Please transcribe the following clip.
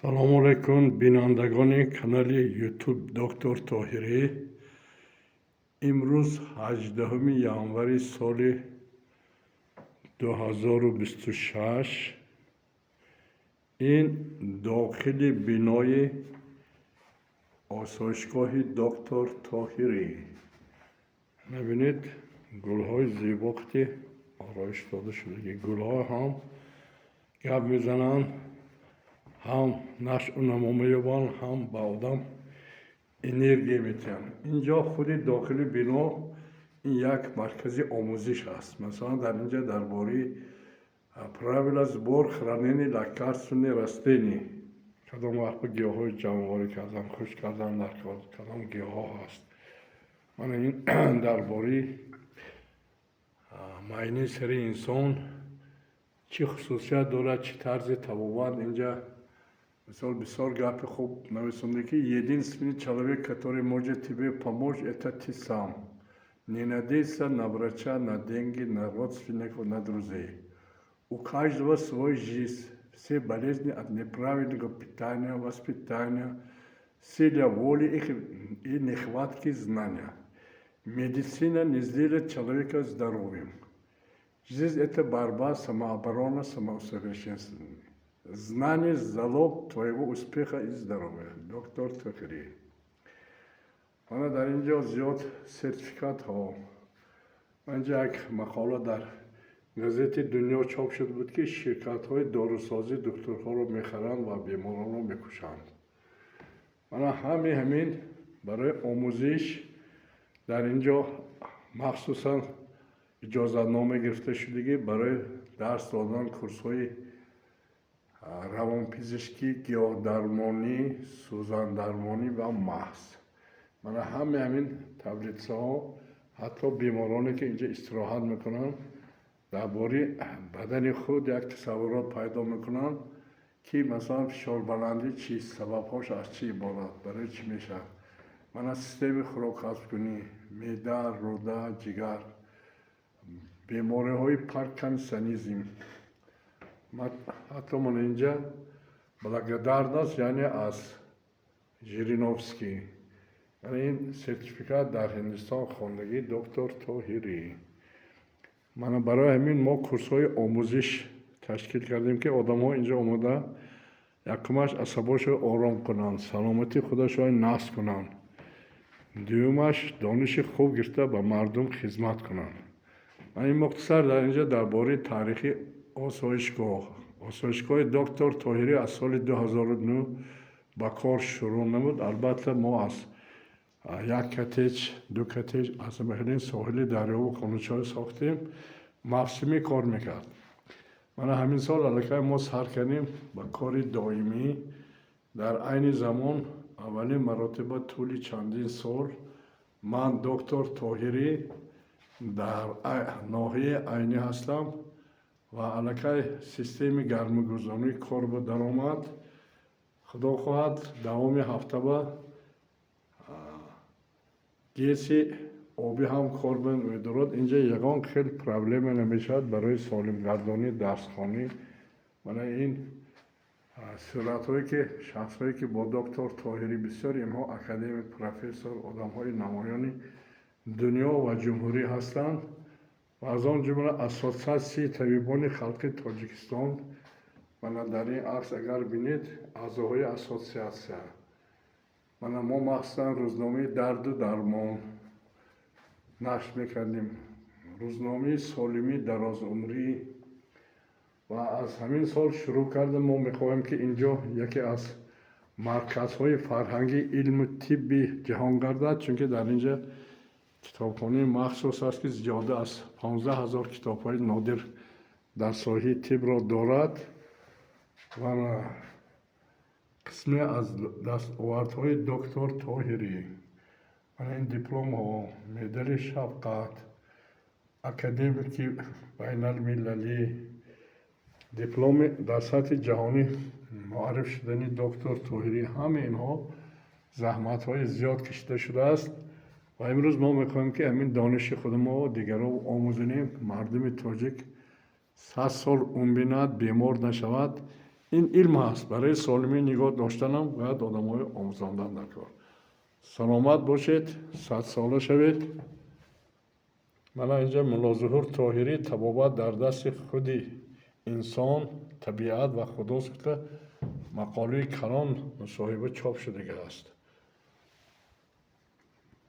Салому алайкум, бинандагони канали Ютуб Доктор Тоҳирӣ. Имрӯз 18 январи соли 2026. Ин дохили бинои осоишгоҳи Доктор Тоҳирӣ. Мебинед, гулҳои зебо ки ороиш дода шудагӣ. Гулҳо ҳам гап мезананд, ҳам нашъу намо меёбанд, ҳам ба одам энергия метиҳанд. Инҷо худи дохили бино ин як маркази омӯзиш аст. Масалан, дар инҷа дар бораи правила сбор, хранения лекарственных растений, кадом вақт гиёҳҳои ҷамъоварӣ кардан, хушк кардан дар кадом гиёҳҳо ҳаст. Мана ин дар бораи майнаи сари инсон чӣ хусусият дорад, чӣ тарзи табобат. Инҷа, мисол, бисёр гапи хуб нависонда, ки единственный человек, который может тебе помочь, это ты сам. Не надейся на врача, на деньги, на родственников, на друзей. У каждого свой жизнь. Все болезни от неправильного питания, воспитания, силы воли и нехватки знания. Медицина не сделает человека здоровым. Жизнь – это борьба, самооборона, самоусовершенствование. Знание – залог твоего успеха и здоровья. Доктор Тохирӣ. Мана дар ин ҷо зиёд сертификатҳо. Инҷа як мақола дар газети «Дунё» чоп шуда буд, ки ширкатҳои дорусозӣ духтурҳоро мехаранд ва беморонро мекушанд. Мана ҳамаи ҳамин барои омӯзиш дар ин ҷо махсусан иҷозатнома гирифта шудагӣ барои дарс додан курсҳои равонпизишкӣ, гиёҳдармонӣ, сӯзандармонӣ ва маҳз. Мана ҳамаи ҳамин таблицаҳо, ҳатто бемороне, ки инҷа истироҳат мекунанд, дар бораи бадани худ як тасаввурот пайдо мекунанд, ки масалан фишорбаландӣ чист, сабабҳош аз чӣ иборат, барои чӣ мешавад. Мана системаи хӯрокҳазмкунӣ, меъда, рӯда, ҷигар, бемориҳои паркинсонизм. Ҳатто мана инҷа благодарность, яъне аз Жириновский. Ин сертификат дар Ҳиндустон хондагии доктор Тоҳирӣ. Мана барои ҳамин мо курсҳои омӯзиш ташкил кардем, ки одамҳо инҷо омода якумаш асабошро ором кунанд, саломатии худашро насб кунанд, дуюмаш дониши хуб гирифта ба мардум хизмат кунанд. Ин мухтасар дар инҷа дар бораи таърихи осоишгоҳ. Осоишгоҳи доктор Тоҳирӣ аз соли 2009 ба кор шурӯъ намуд. Албатта, мо аз як коттедж, ду коттедж аз ҳамин соҳили дарёву хоначаҳо сохтем, мавсимӣ кор мекард. Мана ҳамин сол аллакай мо сар кардем ба кори доимӣ. Дар айни замон аввалин маротиба тӯли чандин сол ман, доктор Тоҳирӣ, дар ноҳияи Айнӣ ҳастам ва аллакай системаи гармигузаронӣ кор ба даромад. Худо хоҳад, давоми ҳафтаба ГЭСи обӣ ҳам кор медорад. Инҷа ягон хел проблема намешавад барои солимгардонии дарсхонӣ. Мана ин суратҳое, ки шахсҳое, ки бо доктор Тоҳирӣ, бисёр инҳо академик, профессор, одамҳои намоёни дунё ва ҷумҳурӣ ҳастанд ва аз он ҷумла Ассотсиатсияи табибони халқи Тоҷикистон. Мана дар ин акс агар бинед, аъзоҳои ассотсиатсия. Мана мо махсусан рӯзномаи «Дарду дармон» нашр мекардем, рӯзномаи «Солимӣ, дарозумрӣ». Ва аз ҳамин сол шурӯъ карда мо мехоҳем, ки ин ҷо яке аз марказҳои фарҳангии илму тибби ҷаҳон гардад, чунки дар ин ҷо китобхонаи махсус аст, ки зиёда аз 15 000 китобҳои нодир дар соҳаи тибро дорад. Ва қисме аз дастовардҳои доктор Тоҳирӣ, мана ин дипломҳо, медали шафқат, академики байналмилалӣ, дипломи дар сатҳи ҷаҳонӣ муарриф шудани доктор Тоҳирӣ, ҳамаи инҳо заҳматҳои зиёд кашида шудааст. Ва имрӯз мо мехоҳем, ки ҳамин дониши худи мо дигарро омӯзонем. Мардуми тоҷик 100 сол умр бинад, бемор нашавад. Ин илм ҳаст. Барои солимӣ нигоҳ доштанам бояд одамҳои омӯзондан дар кор. Саломат бошед, 100-сола шавед. Мана инҷа Муллозуҳур Тоҳирӣ «Табобат дар дасти худи инсон, табиат ва худост» гуфта, мақолаи калон, мусоҳиба чоп шудагӣ аст.